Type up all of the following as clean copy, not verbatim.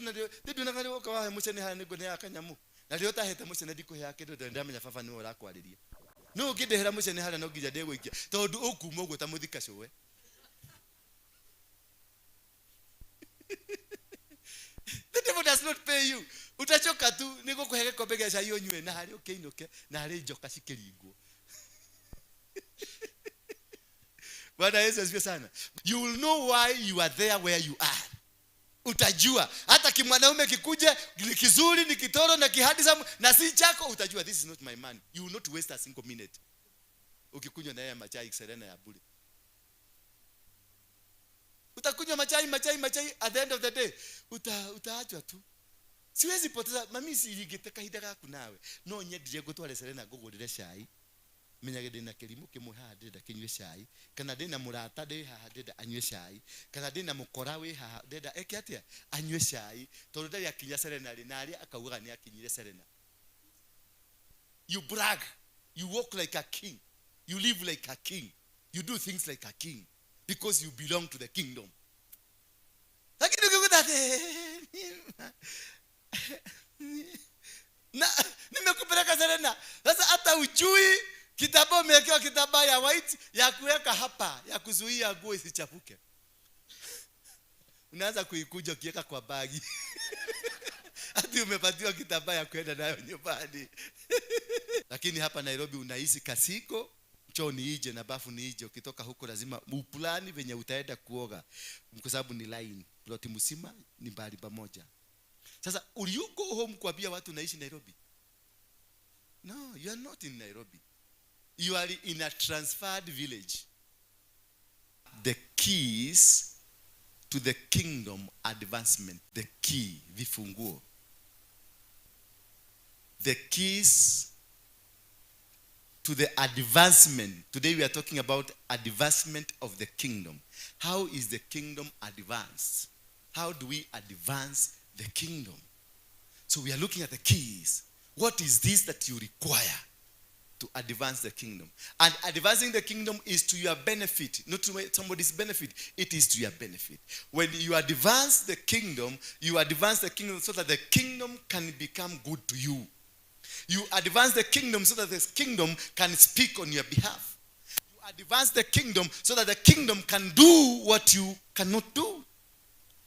Ndionaga nĩ woka wahe mũcene haha nĩngũneaga kanyamũ. Na rĩrĩa ũtahete mũcene ndikũheaga kĩndũ tondũ ndamenya baba nĩwe ũrakwarĩria. No ũngĩndehera mũcene harĩa no nginya ndĩgũikia tondũ ũkuma ũguo ta mũthika cũwe. The devil does not pay you. Utachoka tu nĩ gũkũhe gĩkombe gĩa cai ũnyue na harĩ ũkĩinũke na harĩ njoka cikĩringwo. Bwana Yesu asifiwe sana. You will know why you are there where you are. Utajua hata kimwanaume kikuje ni kizuri ni kitoro na kihandsome na si chako, utajua this is not my man. You will not waste a single minute ukikunywa na yeye machai Serena ya bure. Utakunywa machai machai machai, at the end of the day utaachwa tu. Siwezi poteza mami, siigite kahinda gaku nawe no nyendire ngutware Serena ngugurire cai, menyage ndina kĩrimũ kĩmwe haha ndĩrenda kĩnyue cai, kana ndĩna mũrata ndĩ haha ndĩrenda anyue cai, kana ndĩna mũkora wĩ haha ndĩrenda eke atĩa anyue cai, tondũ ndarĩ akinya Serena rĩ, na arĩa akaugaga nĩ akinyire Serena. You brag, you walk like a king, you live like a king, you do things like a king because you belong to the kingdom. Lakini ukikuta ati, na nimekupeleka Serena, sasa hata ujui kitambaa umewekewa kitambaa ya white ya kuweka hapa ya kuzuia nguo isichafuke, unaanza kuikuja ukiweka kwa bagi. Hadi umepatiwa kitambaa ya kwenda nayo nyumbani. Lakini hapa Nairobi unahisi kasiko, choo ni ije na bafu ni ije. Ukitoka huko lazima uplani venye utaenda kuoga, kwa sababu ni line, ploti mzima ni mbali pamoja. Sasa will you go home kuambia watu unaishi Nairobi? No, you are not in Nairobi. You are in a transferred village. The keys to the kingdom advancement. The key, vifunguo. The keys to the advancement. Today we are talking about advancement of the kingdom. How is the kingdom advanced? How do we advance the kingdom? So we are looking at the keys. What is this that you require to advance the kingdom? And advancing the kingdom is to your benefit, not to somebody's benefit. It is to your benefit. When you advance the kingdom, you advance the kingdom so that the kingdom can become good to you. You advance the kingdom so that the kingdom can speak on your behalf. You advance the kingdom so that the kingdom can do what you cannot do.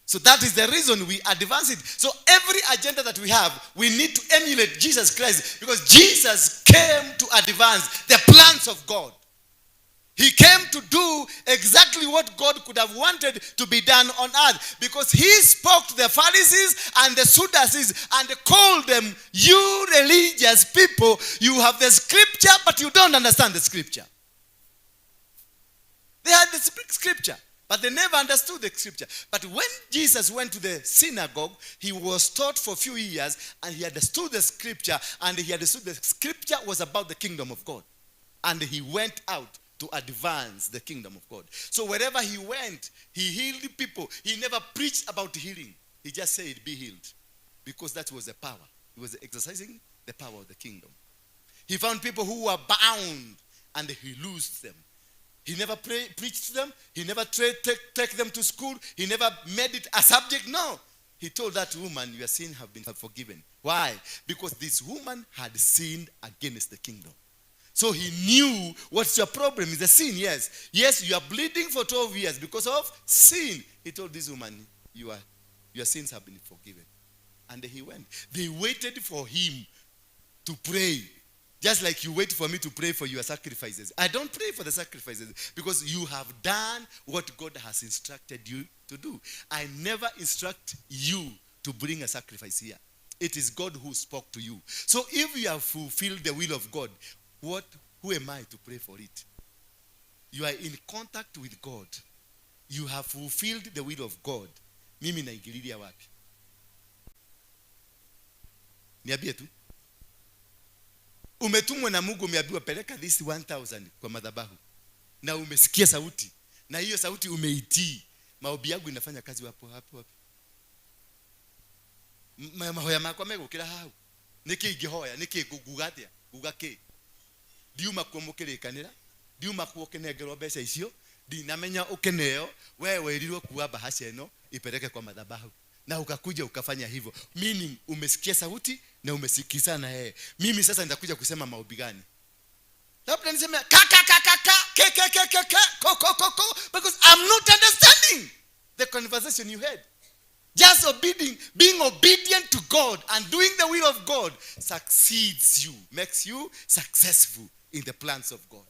So that is the reason we advance it. So every agenda that we have, we need to emulate Jesus Christ, because Jesus came to advance the plans of God. He came to do exactly what God could have wanted to be done on earth, because he spoke to the Pharisees and the Sadducees and called them, you religious people, you have the scripture, but you don't understand the scripture. They had the scripture, but they never understood the scripture. But when Jesus went to the synagogue, he was taught for a few years, and he understood the scripture, and he understood the scripture was about the kingdom of God. And he went out to advance the kingdom of God. So wherever he went, he healed people. He never preached about healing. He just said, be healed. Because that was the power. He was exercising the power of the kingdom. He found people who were bound, and he loosed them. He never preached to them. He never take them to school. He never made it a subject. No. He told that woman, your sins have been forgiven. Why? Because this woman had sinned against the kingdom. So he knew what's your problem is the sin, yes. Yes, you are bleeding for 12 years because of sin. He told this woman, your sins have been forgiven. And he went. They waited for him to pray. Just like you wait for me to pray for your sacrifices. I don't pray for the sacrifices because you have done what God has instructed you to do. I never instruct you to bring a sacrifice here. It is God who spoke to you. So if you have fulfilled the will of God, who am I to pray for it? You are in contact with God. You have fulfilled the will of God. Mimi naingililia wapi? Niambie tu. Umetumwa na Mungu, umeambiwa peleka this 1000 kwa madhabahu. Na umesikia sauti. Na hiyo sauti umeitii. Maombi yangu inafanya kazi wapo hapo wapi? Mahoya makwa megũkĩra hau. Nĩkĩ ingĩhoya? Nĩkĩ nguga atĩa? Nguga kĩ? Ndiuma kuo mũkĩrĩkanĩra, ndiuma kuo ũkĩnengerwo mbeca icio, ndinamenya ũkĩneo, we wĩrirwo kuua bahasha ĩno ipeleke kwa madhabahu. Na ukakuja ukafanya hivyo, meaning umesikia sauti na umesikizana na yeye. Mimi sasa nitakuja kusema maombi gani? Labda niseme ka ka ka ka ka ke ke ke ke ke ko ko ko ko, because I'm not understanding the conversation you had. Just obeying, being obedient to God and doing the will of God succeeds you, makes you successful in the plans of God.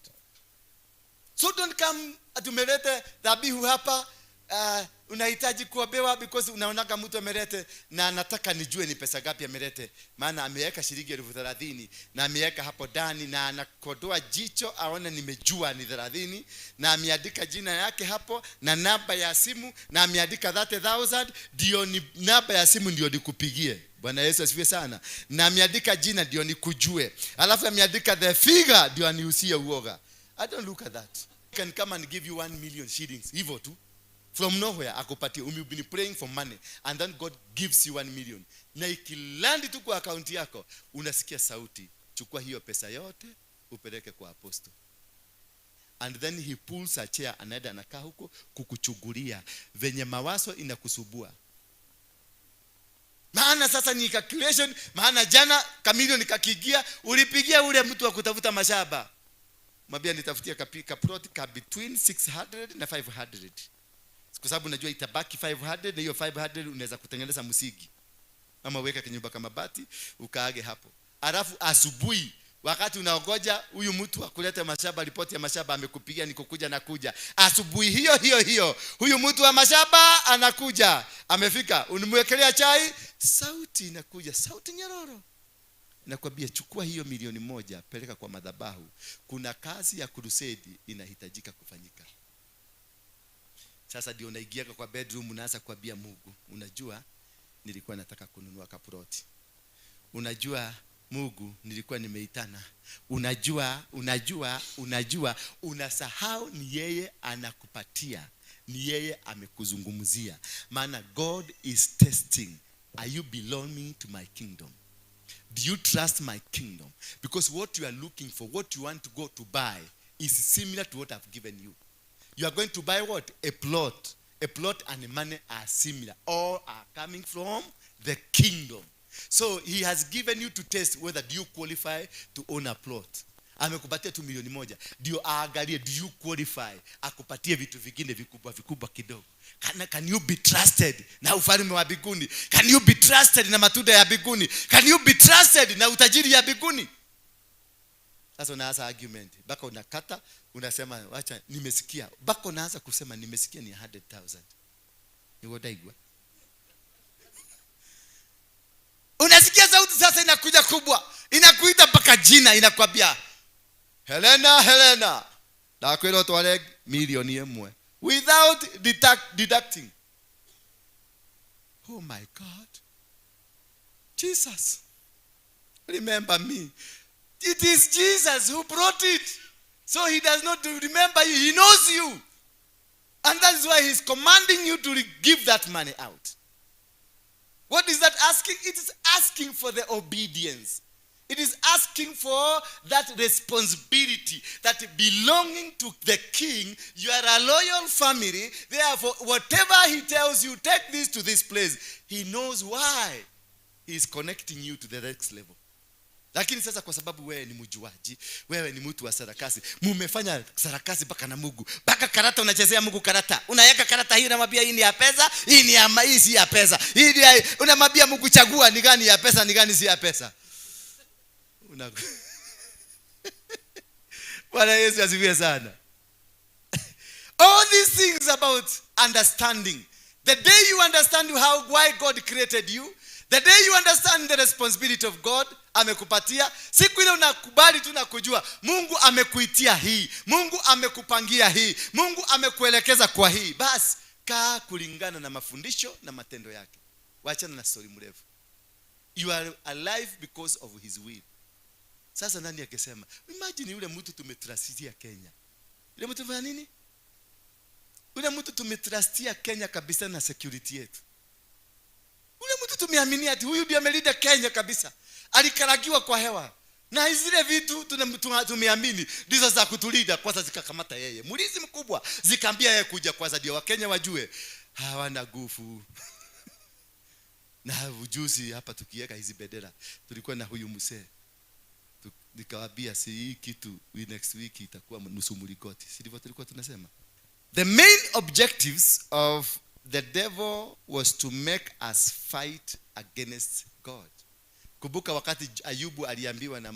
So don't come atumelete dhabihu hapa, unahitaji kuombewa because unaonaga mtu amelete na nataka nijue ni pesa gapi amelete, maana ameweka shilingi 30,000 na ameweka hapo ndani na anakodoa jicho aone nimejua ni 30, na ameandika jina yake hapo na namba ya simu na ameandika 30,000 ndio ni namba ya simu ndio nikupigie. Bwana Yesu asifiwe sana. Na ameandika jina ndio nikujue, alafu ameandika the figure ndio aniusie uoga. I don't look at that. I can come and give you 1 million shillings hivyo tu from nowhere, akupatie. You've been praying for money and then God gives you 1 million, na ikiland tu kwa akaunti yako, unasikia sauti, "Chukua hiyo pesa yote upeleke kwa apostle." And then he pulls a chair, anaenda anakaa huko kukuchungulia venye mawazo inakusubua, maana sasa ni calculation, maana jana kamilioni kakiingia, ulipigia ule mtu wa kutafuta mashamba, mwambia nitafutia kaplot ka between 600 na 500, kwa sababu najua itabaki 500, na hiyo 500 unaweza kutengeneza msingi ama weka kinyumba kama bati ukaage hapo. Alafu asubuhi wakati unaogoja huyu mtu akulete mashamba, ripoti ya mashamba, amekupigia nikukuja na kuja asubuhi hiyo hiyo hiyo, huyu mtu wa mashamba anakuja, amefika, unimwekelea chai, sauti inakuja, sauti nyororo nakwambia, "Chukua hiyo milioni 1, peleka kwa madhabahu, kuna kazi ya crusade inahitajika kufanyika." Sasa ndio unaingia kwa bedroom, unaanza kuambia Mungu, "Unajua nilikuwa nataka kununua kaploti. Unajua Mungu, nilikuwa nimeitana. Unajua, unajua, unajua." Unasahau ni yeye anakupatia, ni yeye amekuzungumzia, maana God is testing: are you belonging to my kingdom? Do you trust my kingdom? Because what you are looking for, what you want to go to buy, is similar to what I've given you. You are going to buy what? A plot. A plot and money are similar. All are coming from the kingdom. So he has given you to test whether do you qualify to own a plot. Amekupatia tu milioni 1 ndio aangalie do you qualify akupatie vitu vingine vikubwa vikubwa kidogo. Can you be trusted na ufalme wa mbinguni? Can you be trusted na matunda ya mbinguni? Can you be trusted na utajiri ya mbinguni? Sasa unaanza argument mpaka unakata, unasema, "Wacha, nimesikia." Mpaka unaanza kusema, "Nimesikia ni 100,000." Niguo ndaigua. Unasikia sauti sasa inakuja kubwa, inakuita mpaka jina, inakwambia, "Helena, Helena, ndakwĩra ũtware milioni 1 without deducting." Oh my God, Jesus, remember me. It is Jesus who brought it, so he does not remember you. He knows you, and that is why he's commanding you to give that money out. What is that asking? It is asking for the obedience. It is asking for that responsibility, that belonging to the king, you are a loyal family. Therefore, whatever he tells you, take this to this place, he knows why he is connecting you to the next level. Lakini sasa kwa sababu wewe ni mjuaji, wewe ni mtu wa sarakasi, mumefanya sarakasi mpaka na Mungu, mpaka karata, unachezea Mungu karata, unaweka karata hii, unamwambia hii ni ya pesa, hii ni ya hii si ya pesa, hii ni ya, unamwambia Mungu chagua ni gani ya pesa, ni gani si ya pesa. Bwana Yesu asifiwe sana. All these things about understanding. The day you understand how why God created you, the day you understand the responsibility of God amekupatia, siku ile unakubali tu na kujua Mungu amekuitia hii, Mungu amekupangia hii, Mungu amekuelekeza kwa hii, basi kaa kulingana na mafundisho na matendo yake. Wachana na story mrefu. You are alive because of his will. Sasa nani akisema, imagine yule mtu tumetrustia Kenya, yule mtu fanya nini? Yule mtu tumetrustia Kenya kabisa na security yetu, ule mtu tumeaminia ati huyu ndiye amelinda Kenya kabisa, alikaragiwa kwa hewa na zile vitu tumeamini ndizo za kutulinda, kwanza zikakamata yeye mlinzi mkubwa, zikaambia yeye kuja kwanza ndio Wakenya wajue hawana nguvu. Na ujuzi hapa tukiweka hizi bendera, tulikuwa na huyu mzee, nikawambia si hii kitu next week itakuwa nusu mlingoti, si ndivyo tulikuwa tunasema? The main objectives of the devil was to make us fight against God. Kumbuka wakati Ayubu aliambiwa na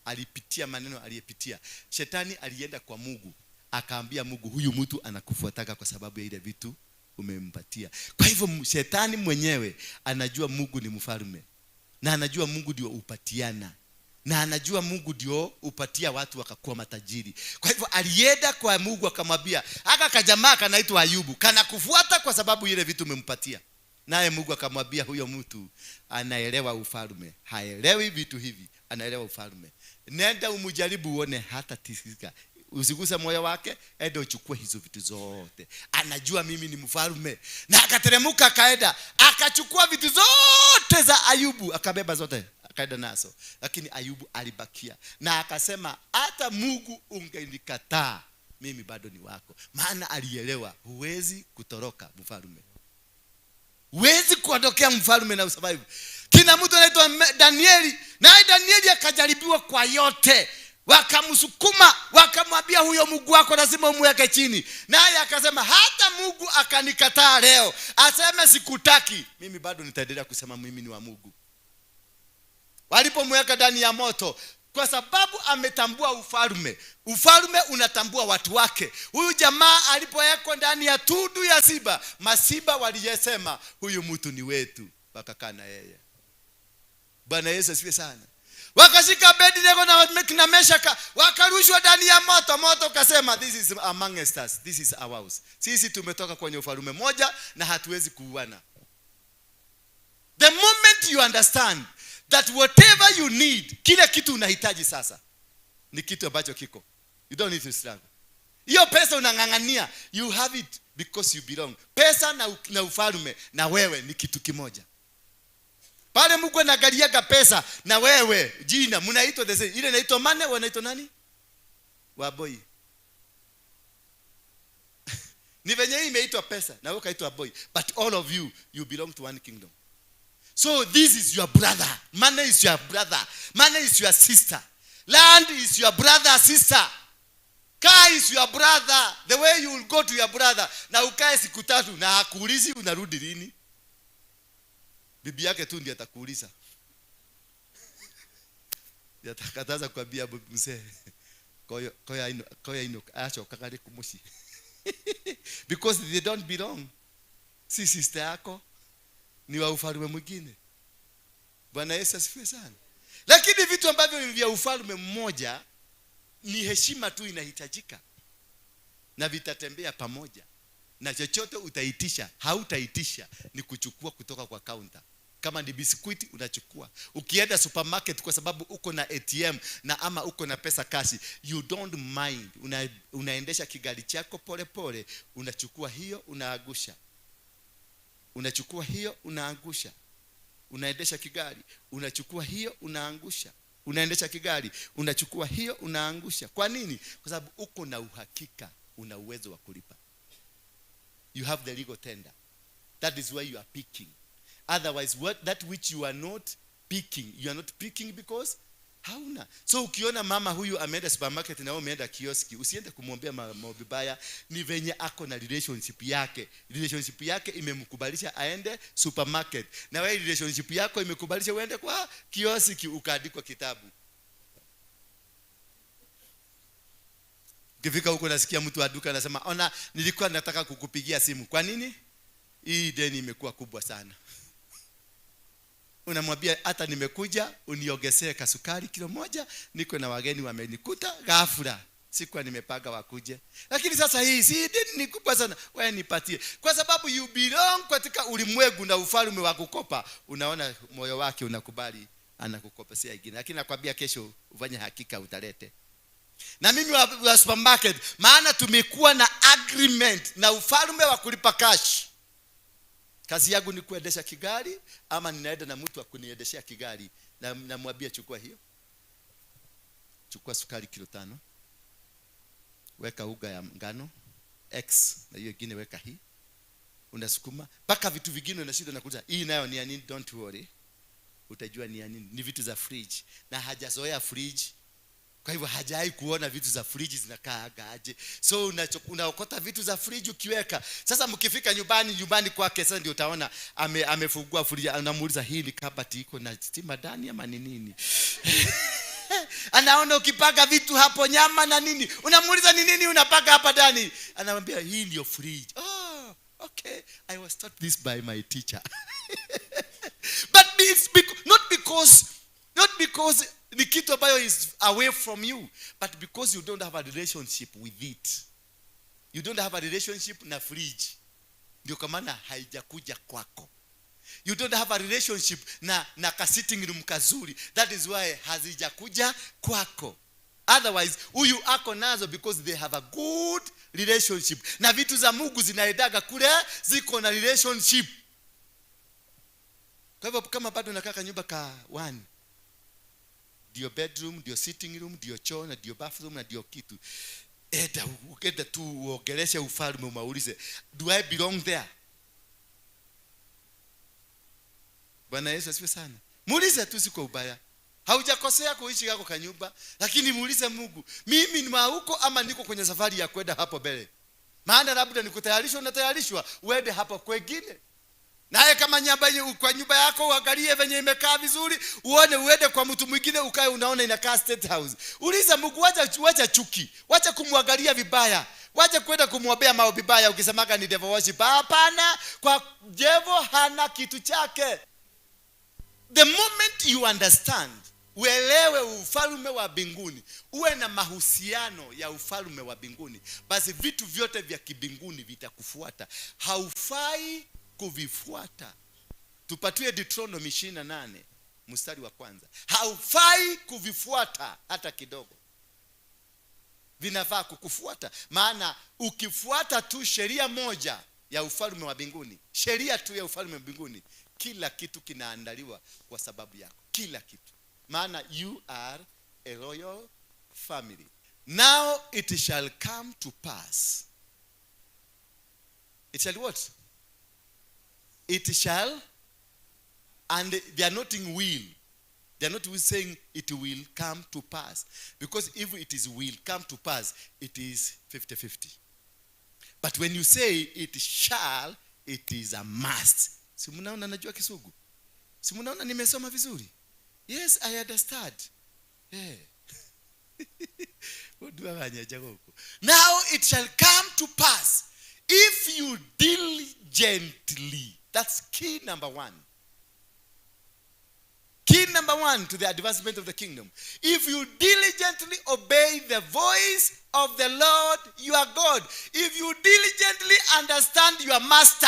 alipitia maneno aliyepitia, shetani alienda kwa Mungu akaambia Mungu, huyu mtu anakufuataka kwa sababu ya ile vitu umempatia. Kwa hivyo shetani mwenyewe anajua Mungu ni mfalme, na anajua Mungu ndio upatiana, na anajua Mungu ndio upatia watu wakakuwa matajiri. Kwa hivyo alienda kwa Mungu akamwambia, haka kajamaa kanaitwa Ayubu kanakufuata kwa sababu ile vitu umempatia. Naye Mungu akamwambia, huyo mtu anaelewa ufalme, haelewi vitu hivi, anaelewa ufalme. Nenda umjaribu uone hata tisika. Usiguse moyo wake, enda uchukue hizo vitu zote. Anajua mimi ni mfalme. Na akateremka akaenda, akachukua vitu zote za Ayubu, akabeba zote, akaenda nazo. Lakini Ayubu alibakia. Na akasema, hata Mungu ungenikataa, mimi bado ni wako. Maana alielewa, huwezi kutoroka mfalme. Huwezi kuondokea mfalme na usurvive. Kina mtu anaitwa Danieli, naye Danieli akajaribiwa kwa yote. Wakamsukuma, wakamwambia huyo Mungu wako lazima umweke chini. Naye akasema hata Mungu akanikataa leo, aseme sikutaki, mimi bado nitaendelea kusema mimi ni wa Mungu. Walipomweka ndani ya moto, kwa sababu ametambua ufalme. Ufalme unatambua watu wake. Huyu jamaa alipowekwa ndani ya tundu ya simba, masimba waliyesema huyu mtu ni wetu, wakakaa na yeye. Bwana Yesu asifiwe sana. Wakashika Abednego na Meshaka, wakarushwa ndani ya moto. Moto ukasema this is among us, this is our house. Sisi tumetoka kwenye ufalme moja na hatuwezi kuuana. The moment you understand that whatever you need, kile kitu unahitaji sasa ni kitu ambacho kiko. You don't need to struggle. Hiyo pesa unang'ang'ania, you have it because you belong. Pesa na ufalme na wewe ni kitu kimoja. Pale Mungu anaangaliaga pesa na wewe jina mnaitwa the same. Ile inaitwa money, wanaitwa nani? Waboi. Ni venye hii imeitwa pesa na wewe ukaitwa boy, but all of you, you belong to one kingdom. So this is your brother. Money is your brother. Money is your sister. Land is your brother, sister. Car is your brother. The way you will go to your brother. Na ukae siku tatu na hakuulizi unarudi lini. Bibi yake tu ndiye atakuuliza. Ndiye atakataza kuambia mzee, koya ino, koya ino, achokaga rĩ mũciĩ. Because they don't belong. Si sister yako ni wa ufalme mwingine. Bwana Yesu asifiwe sana. Lakini vitu ambavyo ni vya ufalme mmoja ni heshima tu inahitajika, na vitatembea pamoja. Na chochote utaitisha, hautaitisha, ni kuchukua kutoka kwa counter. Kama ni biskuti unachukua. Ukienda supermarket kwa sababu uko na ATM na ama uko na pesa cash, you don't mind. Unaendesha kigari chako pole pole, unachukua hiyo unaangusha. Unachukua hiyo unaangusha. Unaendesha kigari, unachukua hiyo unaangusha. Unaendesha kigari, unachukua hiyo unaangusha. Kwa nini? Kwa sababu uko na uhakika una uwezo wa kulipa. You have the legal tender. That is why you are picking. Otherwise, that which you are not picking, you are not picking because hauna. So ukiona mama huyu ameenda supermarket na wewe umeenda kioski, usiende kumwombea mabaya. Ni venye ako na relationship yake. Relationship yake imemkubalisha aende supermarket. Na wewe relationship yako imekubalisha uende kwa kioski ukaandikwa kitabu. Ukifika huko nasikia mtu wa duka anasema, ona nilikuwa nataka kukupigia simu. Kwa nini? Hii deni imekuwa kubwa sana. Unamwambia hata nimekuja uniongezee kasukari kilo moja, niko na wageni wamenikuta ghafla. Sikuwa nimepanga wakuje. Lakini sasa hii si deni ni kubwa sana, wewe nipatie. Kwa sababu you belong katika ulimwengu na ufalme wa kukopa, unaona moyo wake unakubali anakukopesea ingine. Lakini nakwambia kesho ufanye hakika utalete. Na mimi wa supermarket, maana tumekuwa na agreement na ufalme wa kulipa cash. Kazi yangu ni kuendesha kigari ama ninaenda na mtu akuniendeshea kigari na namwambia chukua hiyo. Chukua sukari kilo 5. Weka uga ya ngano X na hiyo nyingine weka hii. Unasukuma mpaka vitu vingine unashinda, unakuta hii nayo ni ya nini? Don't worry, utajua ni ya nini. Ni vitu za fridge, na hajazoea fridge, kwa hivyo hajawahi kuona vitu za friji zinakaaga aje. So unaokota vitu za friji ukiweka. Sasa mkifika nyumbani kwake, sasa ndio utaona amefungua friji, anamuuliza, "Hii ni kabati iko na stima ndani ama ni nini?" Anaona ukipaka vitu hapo, nyama na nini, unamuuliza, "Ni nini unapaka hapa ndani?" Anamwambia, "Hii ndio fridge." "Oh, okay, I was taught this by my teacher." But it's not because ni kitu ambayo is away from you, but because you don't have a relationship with it. You don't have a relationship na fridge, ndio kwa maana haijakuja kwako. You don't have a relationship na ka sitting room kazuri, that is why hazijakuja kwako. Otherwise huyu ako nazo because they have a good relationship. Na vitu za Mungu zinaendaga kule ziko na relationship. Kwa hivyo kama bado unakaa kanyumba ka one, ndio bedroom, ndio sitting room, ndio choo na ndio bathroom na ndio kitu, enda, enda tu uongeleshe ufalme, umaulize, "Do I belong there?" Bwana Yesu asifiwe sana. Muulize tu, si kwa ubaya, haujakosea kuishi kako kanyumba, lakini muulize Mungu, "Mimi ni huko ama niko kwenye safari ya kwenda hapo mbele?" Maana labda nikutayarishwa, unatayarishwa uende hapo kwengine. Naye kama nyumba kwa nyumba yako uangalie venye imekaa vizuri, uone uende kwa mtu mwingine ukae unaona inakaa State House. Uliza Mungu, wacha chuki, wacha kumwangalia vibaya, wacha kwenda kumwombea maombi vibaya ukisemaga ni devil worship. Hapana, kwa devil hana kitu chake. The moment you understand, uelewe ufalme wa mbinguni, uwe na mahusiano ya ufalme wa mbinguni, basi vitu vyote vya kibinguni vitakufuata. Haufai kuvifuata. Tupatie Deuteronomy 28 mstari wa kwanza. Haufai kuvifuata hata kidogo, vinafaa kukufuata. Maana ukifuata tu sheria moja ya ufalme wa mbinguni, sheria tu ya ufalme wa mbinguni, kila kitu kinaandaliwa kwa sababu yako, kila kitu. Maana you are a royal family. Now it shall come to pass. It shall what? It shall, and they are not in will. They are not saying it will come to pass. Because if it is will come to pass, it is 50-50. But when you say it shall, it is a must. Si mnaona najua Kisugu? Si mnaona nimesoma vizuri? Yes, I understand. Yeah. Now it shall come to pass if you diligently. That's key number one. Key number one to the advancement of the kingdom. If you diligently obey the voice of the Lord your God, if you diligently understand your master,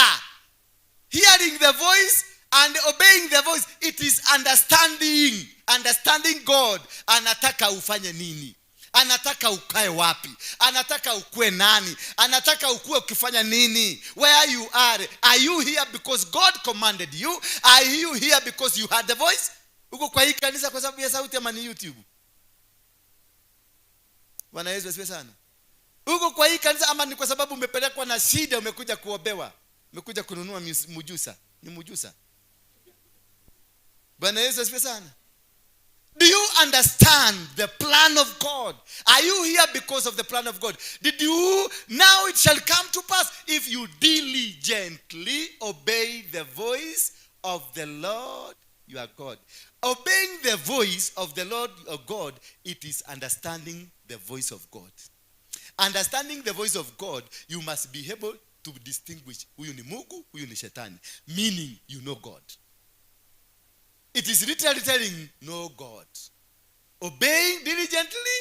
hearing the voice and obeying the voice, it is understanding. Understanding God. Anataka ufanye nini? Anataka ukae wapi? Anataka ukue nani? Anataka ukue ukifanya nini? Where you are. Are you here because God commanded you? Are you here because you heard the voice? Uko kwa hii kanisa kwa sababu ya sauti ama ni YouTube? Bwana Yesu asifiwe sana. Uko kwa hii kanisa ama ni kwa sababu umepelekwa na shida, umekuja kuombewa, umekuja kununua mujusa? Ni mujusa. Bwana Yesu asifiwe sana. Do you understand the plan of God? Are you here because of the plan of God? Did you? Now it shall come to pass if you diligently obey the voice of the Lord your God. Obeying the voice of the Lord your God, it is understanding the voice of God. Understanding the voice of God, you must be able to distinguish huyu ni Mungu, huyu ni shetani. Meaning you know God. It is literally telling, know God. Obeying diligently,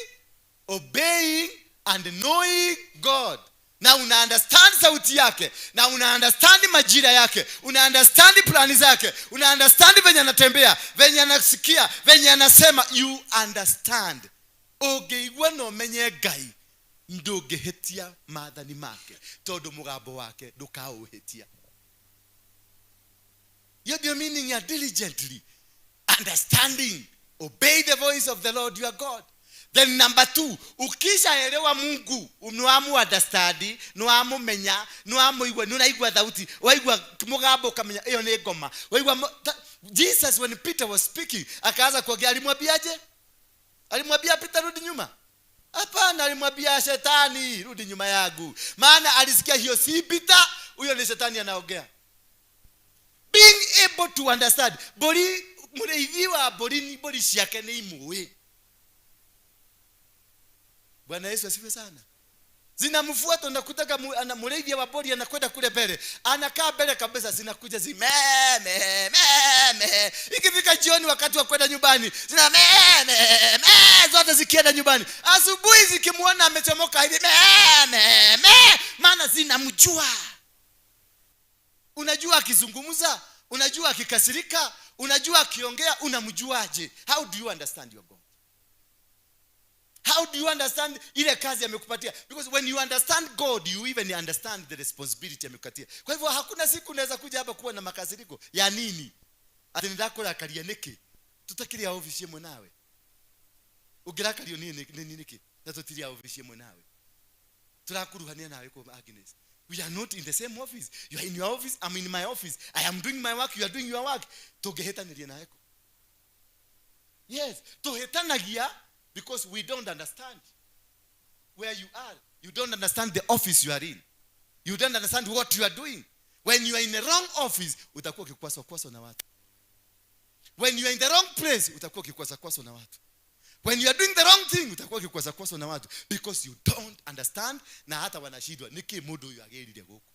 obeying and knowing God. Na una understand sauti yake, na una understand majira yake, una understand plani zake, una understand venye anatembea, venye anasikia, venye anasema. You understand. Ũngĩigua na ũmenye Ngai, ndũngĩhĩtia maathani make, tondũ mũgambo wake ndũkaũhĩtia. Hiyo ndio meaning ya diligently understanding, obey the voice of the Lord your God. Then number 2, ukishaelewa Mungu, nĩwamu understand, nĩwamũmenya, nĩwamũigua, nĩũraigua thauti, waigua mũgambo ukamenya ĩyo nĩ ngoma. Waigua Jesus when Peter was speaking, akaanza kuongea, alimwambiaje? Alimwambia Peter rudi nyuma? Hapana, alimwambia shetani rudi nyuma yangu. Maana alisikia hiyo si Peter, huyo ni shetani anaongea. Being able to understand, mbũri mũrĩithi wa mbũri ni mbũri ciake nĩ imũĩ. Bwana Yesu asifiwe sana. Zinamfuata, unakutaka mũrĩithi wa mbũri anakwenda kule mbele, anakaa mbele kabisa, zinakuja zime me me me. Ikifika jioni wakati wa kwenda nyumbani, zina me me me, zote zikienda nyumbani. Asubuhi zikimuona amechomoka hivi me me me, maana zinamjua. Unajua akizungumza, unajua akikasirika, unajua akiongea, unamjuaje? How do you understand your God? How do you understand ile kazi amekupatia? Because when you understand God, you even understand the responsibility amekupatia. Kwa hivyo hakuna siku unaweza kuja hapa kuwa na makasiriko ya nini? Ati nĩndakũrakaria nĩkĩ? Tũtakĩrĩ a office ĩmwe nawe. Ũngĩrakario niĩ nĩ nĩkĩ? Na tũtirĩ a office ĩmwe nawe. Tũrakuruhania nawe kũ Agnes. We are not in the same office. You are in your office, I'm in my office. I am doing my work, you are doing your work. Tũngĩhĩtanĩria nawe kũ? Yes, tũhĩtanagia because we don't understand where you are. You don't understand the office you are in. You don't understand what you are doing. When you are in the wrong office, utakuwa ukikwaswa kwaswa na watu. When you are in the wrong place, utakuwa ukikwaswa kwaswa na watu. When you are doing the wrong thing, utakuwa ukikwaswa kwaswa na watu because you don't understand, na hata wanashindwa niki mundu uyu agirire guku.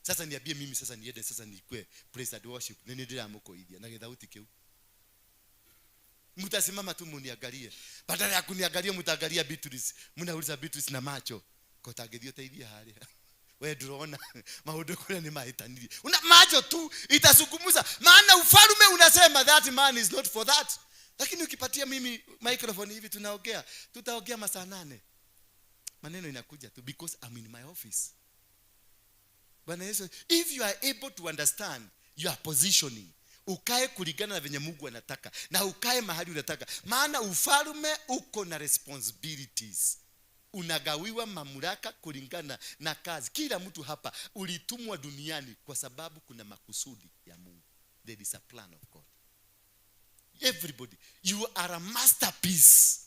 Sasa niambie mimi sasa niende sasa nikwe praise and worship, nini ndiramukoithia na githauti kiu? Mtasimama tu muniangalie. Badala ya kuniangalia mtaangalia Beatrice. Mnauliza Beatrice na macho. Ko tangithio teithia haria. We ndurona maundu kuria ni mahitanirie. Una macho tu itasungumuza. Maana ufalme unasema that man is not for that. Lakini ukipatia mimi microphone hivi tunaongea, tutaongea masaa 8. Maneno inakuja tu because I'm in my office. Bwana Yesu, if you are able to understand your positioning, ukae kulingana na venye Mungu anataka na ukae mahali unataka, maana ufalme uko na responsibilities. Unagawiwa mamlaka kulingana na kazi. Kila mtu hapa ulitumwa duniani kwa sababu kuna makusudi ya Mungu. There is a plan of God. Everybody, you are a masterpiece.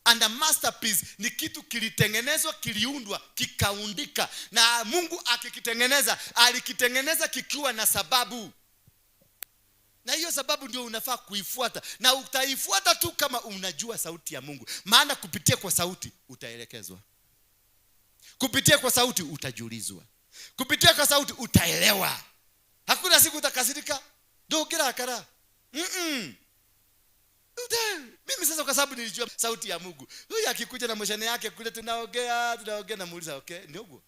And a masterpiece ni kitu kilitengenezwa, kiliundwa, kikaundika. Na Mungu akikitengeneza, alikitengeneza kikiwa na sababu. Na hiyo sababu ndio unafaa kuifuata. Na utaifuata tu kama unajua sauti ya Mungu. Maana kupitia kwa sauti utaelekezwa. Kupitia kwa sauti utajulizwa. Kupitia kwa sauti utaelewa. Hakuna siku utakasirika. Ndũngĩrakara. Mimi sasa kwa sababu nilijua sauti ya Mungu. Huyu akikuja na moshene yake kule tunaongea, tunaongea na muuliza, okay, ndio huo.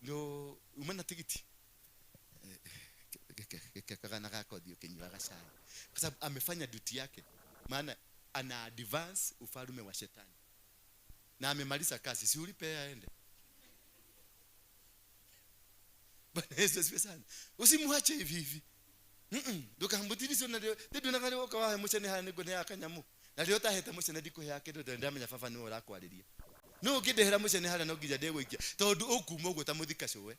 Ndio umeona tikiti. Kana kako ndio kinywa cai. Kwa sababu amefanya duty yake. Maana ana advance ufalme wa shetani. Na amemaliza kazi, si ulipe aende. Bwana Yesu asifiwe sana. Usimwache hivi hivi. Ndukambutiri na ndio ndio na woka wa mucene haya nĩngũ nĩ akanyamu. Na rĩo ũtahete mucene ndikũhe yake ndio ndamenya baba nĩwe ũrakwarĩria. No ũngĩndehera mucene harĩa no nginya ndĩgũikia tondũ ũkuma ũguo ta mũthika cũwe.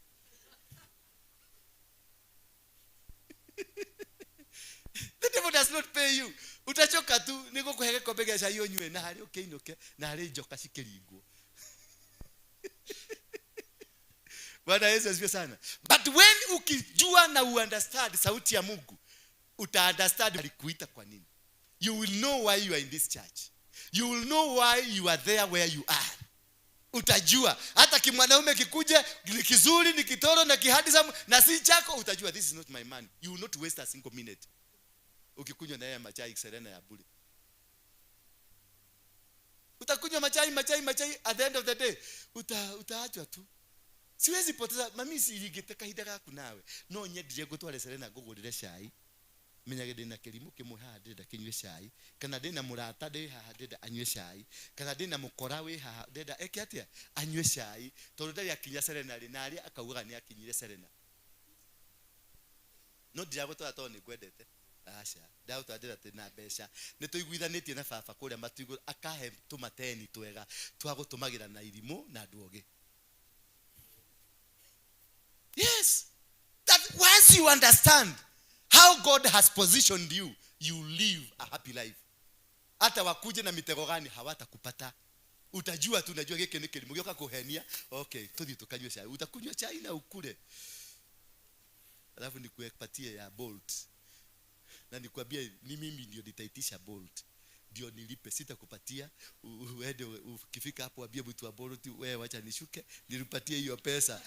The devil does not pay you. Utachoka tu nĩgũkũhe gĩkombe gĩa cai ũnyue na harĩa ũkĩinũke na harĩ njoka cikĩringwo. Bwana Yesu asifiwe sana. But when ukijua na uunderstand sauti ya Mungu, uta understand alikuita kwa nini. You will know why you are in this church. You will know why you are there where you are. Utajua hata kimwanaume kikuje ni kizuri ni kitoro na kihandsome na si chako, utajua this is not my man. You will not waste a single minute. Ukikunywa na yeye machai Serena ya bure. Utakunywa machai machai machai, at the end of the day utaachwa tu. Siwezi poteza mami siigite kahinda gaku nawe. No nyendire ngũtware Serena ngũgũrĩre cai. Menyage ndĩna kĩrimũ kĩmwe haha ndĩrenda kĩnyue cai, kana ndĩna mũrata ndĩ haha ndĩrenda anyue cai, kana ndĩna mũkora wĩ haha ndĩrenda eke atĩa anyue cai, tondũ ndarĩ akinya Serena rĩ, na arĩa akaugaga nĩ akinyire Serena. No ndiragũtwara tondũ nĩ ngwendete. Aca ndautandĩra tĩ na mbeca nĩ tũiguithanĩtie na baba kũrĩa matu igũrũ, akahe tũmateni twega twa gũtũmagĩra na irimũ na andũ ogĩ. Yes, that once you understand how God has positioned you, you live a happy life. Hata wakuje na mitego gani, hawatakupata. Utajua tu, unajua gĩkĩ nĩ kĩrimũ gĩoka kũhenia. Okay, tũthiĩ tũkanyue chai. Utakunywa chai na ukule, alafu nikupatie ya Bolt na nikwambie ni mimi ndio nitaitisha Bolt ndio nilipe. Sitakupatia uende, ukifika hapo ambie mtu wa Bolt, wewe wacha nishuke nilipatie hiyo pesa.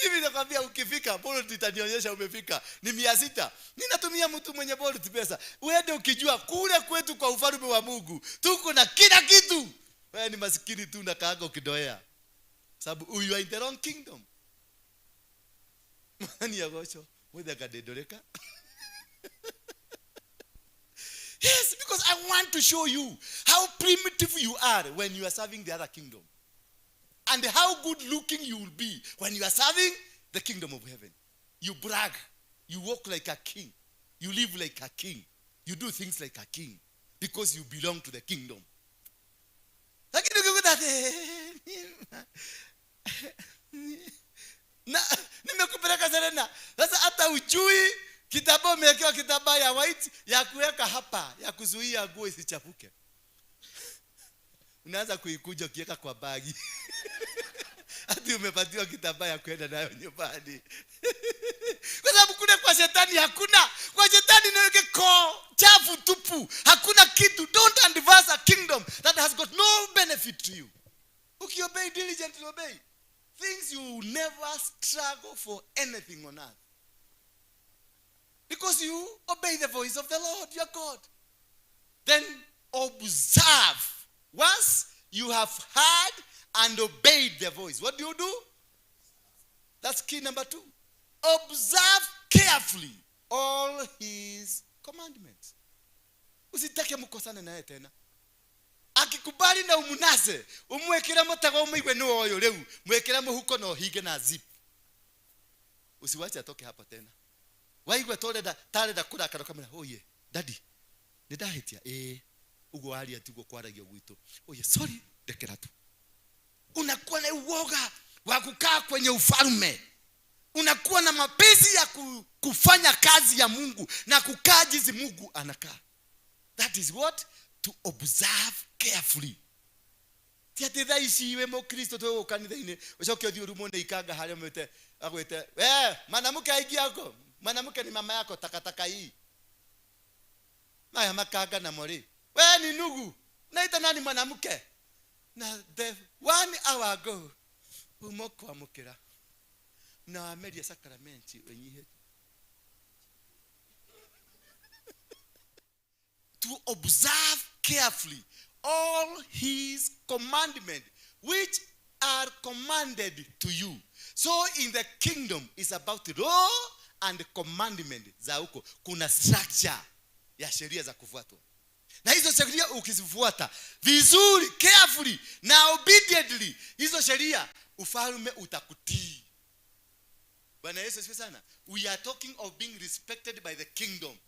Mimi nakwambia ukifika Bolt itanionyesha umefika ni 600. Ninatumia mtu mwenye Bolt pesa. Uende ukijua kule kwetu kwa ufalme wa Mungu tuko na kila kitu. Wewe ni masikini tu unakaaga ukidoea, sababu you are in the wrong kingdom. Mani agocho muthaka ndindoreka. Yes, because I want to show you how primitive you are when you are serving the other kingdom, and how good looking you will be when you are serving the kingdom of heaven. You brag, you walk like a king, you live like a king, you do things like a king, because you belong to the kingdom. Lakini ukikuta ati, na nimekupeleka Serena, sasa hata ujui kitambaa umewekewa kitambaa ya white ya kuweka hapa ya kuzuia nguo isichafuke, unaanza kuikuja ukiweka kwa bagi. Hadi umepatiwa kitambaa ya kwenda nayo nyumbani. Kwa sababu kule kwa shetani hakuna. Kwa shetani ni kiko chafu tupu, hakuna kitu. Don't advance a kingdom that has got no benefit to you. Ukiobey, diligently obey things, you will never struggle for anything on earth, because you obey the voice of the Lord your God. Then observe. Once you have heard and obeyed the voice, what do you do? That's key number 2. Observe carefully all his commandments. Usitake mkosane naye tena. Akikubali na umunase, umwekere mutego umuigue ni ũyũ rĩu, mwekere mũhuko na ũhinge na zip. Usiwache atoke hapa tena. Waigua torenda tarenda kurakara kamera, oye daddy nĩ ndahĩtia, ĩĩ ũguo waria tiguo kwaragio gwitũ, oye sorry, ndekera tu. Unakuwa na uoga wa kukaa kwenye ufalme, unakuwa na mapenzi ya kufanya kazi ya Mungu na kukaa jinsi Mungu anakaa. That is what to observe carefully. Ti atĩ thaa ici wĩ mũkristo twĩ gũkũ kanitha-inĩ ũcoke ũthiĩ ũrumwo nĩ ikanga harĩa mwĩte agwĩte we mwanamke aingia huko, mwanamke ni mama yako, takataka hii maya makanga namo rĩ, we ni nugu naita nani mwanamke? Na the 1 hour ago uma kwamũkĩra na wameria sakramenti ũnyihĩte. To observe carefully all his commandments which are commanded to you. So in the kingdom is about law and commandment za huko. Kuna structure ya sheria za kufuatwa. Na hizo sheria ukizifuata vizuri, carefully na obediently, hizo sheria ufalme utakutii. Bwana Yesu asifiwe sana. We are talking of being respected by the kingdom.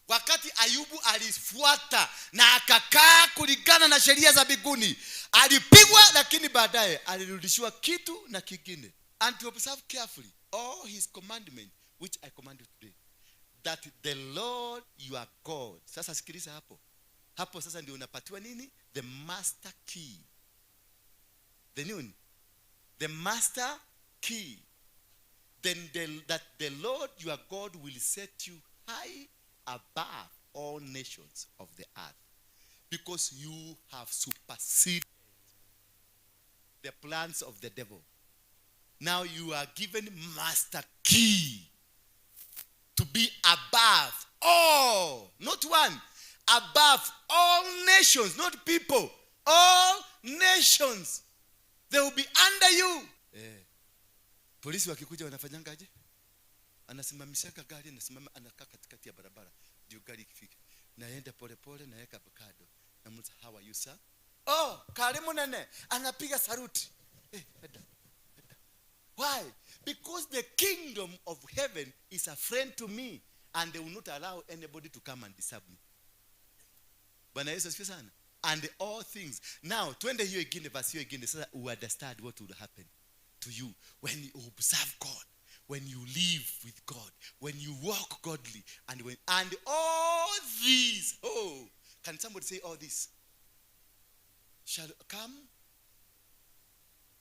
Wakati Ayubu alifuata na akakaa kulingana na sheria za mbinguni, alipigwa, lakini baadaye alirudishiwa kitu na kingine. And to observe carefully all his commandments which I command you today, that the Lord your God. Sasa sikiliza hapo. Hapo sasa ndio unapatiwa nini? The master key. The new. The master key. Then that the Lord your God will set you high above all nations of the earth, because you have superseded the plans of the devil. Now you are given master key to be above all, not one, above all nations, not people, all nations. They will be under you. Polisi wakikuja wanafanyangaje? Anasimamishaka gari, anasimama, anakaa katikati ya barabara ndio gari ikifika. Naenda pole pole, naeka avocado. Namuuliza, how are you sir? Oh, karibu nene. Anapiga saluti. Eda, eda. Why? Because the kingdom of heaven is a friend to me, and they will not allow anybody to come and disturb me. Bwana Yesu asifiwe sana. And all things. Now, twende hiyo ingine, verse hiyo ingine. Sasa you understand what will happen to you when you observe God, when you live with God, when you walk godly, and all these. Oh, can somebody say all this? Shall come?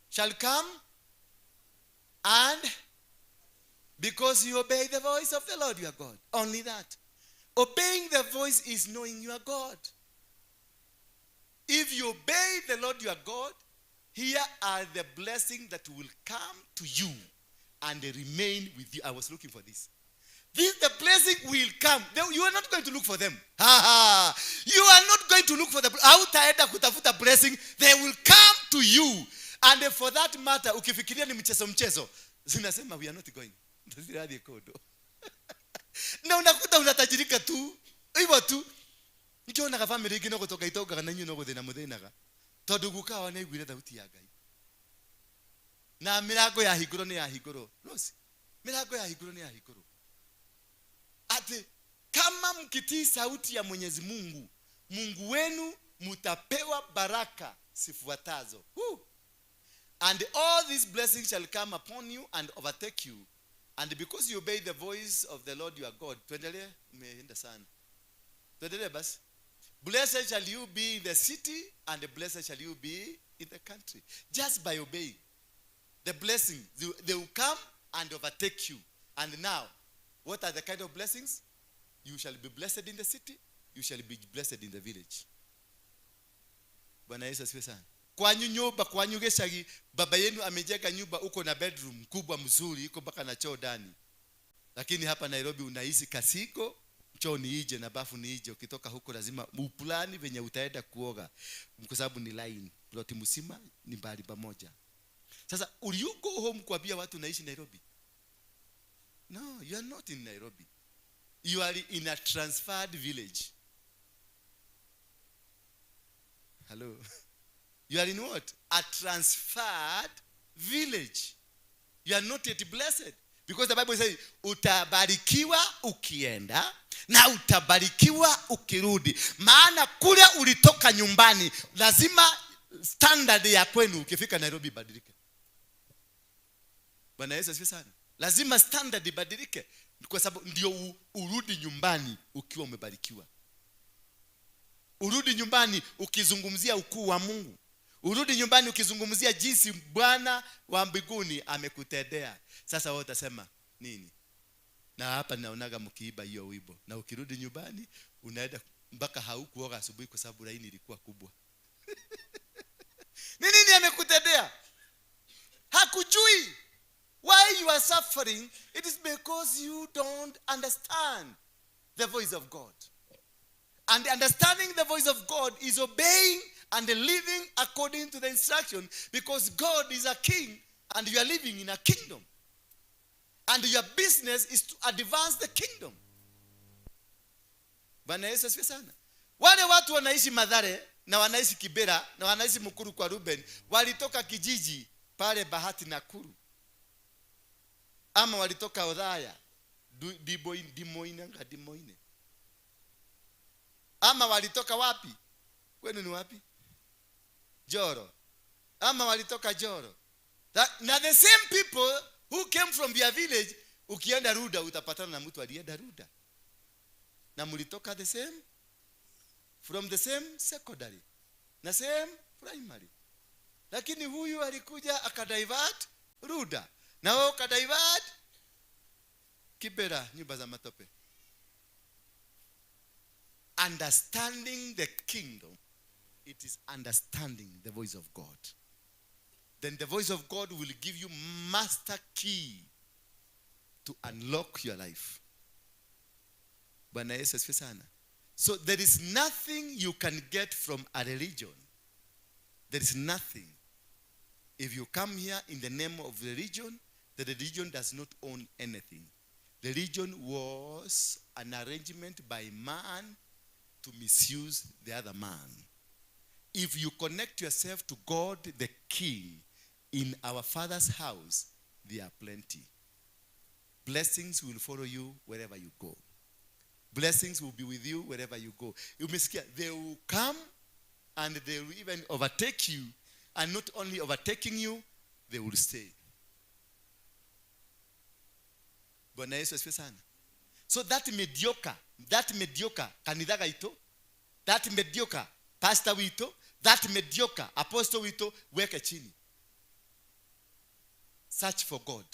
Shall come? And because you obey the voice of the Lord your God. Only that. Obeying the voice is knowing your God. If you obey the Lord your God, here are the blessings that will come to you and they remain with you. I was looking for this. This, the blessing will come. You are not going to look for them. Ha ha. You are not going to look for the hautaenda kutafuta blessing. They will come to you. And for that matter, ukifikiria ni mchezo mchezo, zinasema we are not going. Zirathi kodo. Na unakuta unatajirika tu. Hivyo tu. Nikionaga family ingĩ no gũtonga itongaga na inyuĩ no gũthĩna mũthĩnaga. Tondũ guka wao nĩaiguire thauti ya Ngai. Na mĩrango yahingũrwo nĩ yahingũrwo. Rose, mĩrango yahingũrwo nĩ yahingũrwo. Ati kama mkitii sauti ya Mwenyezi Mungu, Mungu wenu, mutapewa baraka zifuatazo. Woo. And all these blessings shall come upon you and overtake you. And because you obey the voice of the Lord your God. Tuendelee, umeenda sana. Tuendelee basi. Blessed shall you be in the city, and blessed shall you be in the country. Just by obeying. The blessing, they will come and overtake you. And now, what are the kind of blessings? You shall be blessed in the city, you shall be blessed in the village. Bwana Yesu asifiwe sana. Kwanyu nyumba, kwanyu gĩcagi, baba yenu amejenga nyumba, uko na bedroom kubwa mzuri, iko mpaka na choo ndani. Lakini hapa Nairobi unaishi kasiko, choo ni ije na bafu ni ije. Ukitoka huko lazima uplani venye utaenda kuoga, kwa sababu ni line, ploti mzima ni mbali pamoja. Sasa will you go home kuambia watu unaishi Nairobi? No, you are not in Nairobi. You are in a transferred village. Hello. You are in what? A transferred village. You are not yet blessed. Because the Bible says, utabarikiwa ukienda na utabarikiwa ukirudi. Maana kule ulitoka nyumbani, lazima standard ya kwenu ukifika Nairobi ibadilike. Bwana Yesu asifiwe sana. Lazima standard ibadilike kwa sababu ndio urudi nyumbani ukiwa umebarikiwa. Urudi nyumbani ukizungumzia ukuu wa Mungu. Urudi nyumbani ukizungumzia jinsi Bwana wa mbinguni amekutendea. Sasa wewe utasema nini? Na hapa naonaga mkiiba hiyo wimbo. Na ukirudi nyumbani unaenda mpaka haukuoga asubuhi kwa sababu laini ilikuwa kubwa. Ni nini amekutendea? Hakujui. Why you are suffering? It is because you don't understand the voice of God. And understanding the voice of God is obeying and living according to the instruction, because God is a king and you are living in a kingdom. And your business is to advance the kingdom. Bwana Yesu asifiwe sana. Wale watu wanaishi Mathare na wanaishi Kibera na wanaishi Mukuru kwa Ruben walitoka kijiji pale Bahati Nakuru, ama walitoka Othaya, Dimoine, nga Dimoine, ama walitoka wapi? Kwenu ni wapi? Joro. Ama walitoka Joro. Na the same people who came from their village, ukienda Ruda utapatana na mtu alienda Ruda. Na mlitoka the same, from the same secondary na same primary. Lakini huyu alikuja akadivert Ruda, na wewe ukadivert Kibera, nyumba za matope. Understanding the kingdom, it is understanding the voice of God. Then the voice of God will give you master key to unlock your life. Bwana Yesu asifiwe sana. So there is nothing you can get from a religion. There is nothing. If you come here in the name of religion, the religion does not own anything. Religion was an arrangement by man to misuse the other man. If you connect yourself to God the King in our Father's house, They are plenty. Blessings will follow you wherever you go. Blessings will be with you wherever you go. Umesikia? They will come and they will even overtake you. And not only overtaking you, they will stay. Bwana Yesu asifiwe sana. So that mediocre kanitha gaitũ, that mediocre pastor witũ, that mediocre apostle witũ, weke chini. Search for God.